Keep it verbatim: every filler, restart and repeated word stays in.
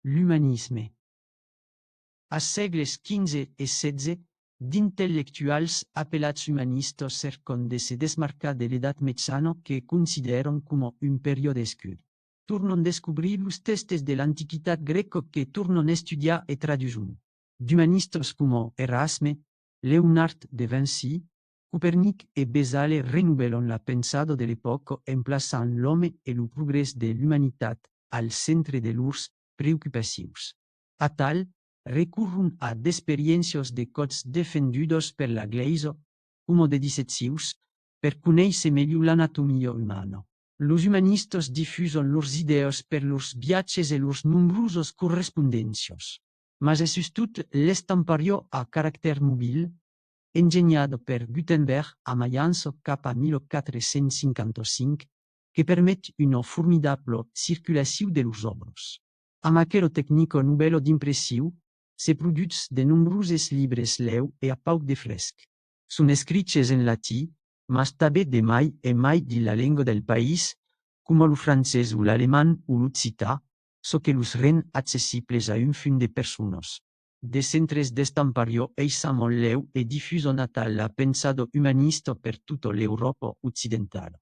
l'umanisme. Als sègles quinze e setze, d'intellectuals apelats umanistas cercan de se desmarcar de l'Edat Mejana que considèran coma un periòde escur. Tornan descobrir los tèxtes de l'Antiquitat grèca que tornan estudiar e traduson. D'umanistas coma Erasme, Leonard de Vinci, Copernic e Vesale renovèlan la pensada de l'epòca en plaçant l'òme e lo progrès de l'umanitat al centre de lors preocupacions. Atal, recorron a d'experiéncias de còps defendudas per la Glèisa, coma de disseccions, per conéisser melhor l'anatomia umana. Los umanistas difusan lors idèas per lors viatges e lors nombrosas correspondéncias. Mas es sustot l'estampariá a caractèr mobil, engenhada per Gutenberg a Maiança cap a mil quatre cents cinquanta-cinc, que permet una formidabla circulacion de lors òbras. Amb aquela tecnica novèla d'impression, se produtz de nombroses libres lèu e a pauc de fresc. Son escriches en latin, mas tanben de mai en mai dins la lenga del país, coma lo francés o l'alemand o l'occitan, çò que los rend accessibles a un fum de personas. De centres d'estampariá eisaman lèu e difusan atal la pensada umanista per tota l'Euròpa occidentala.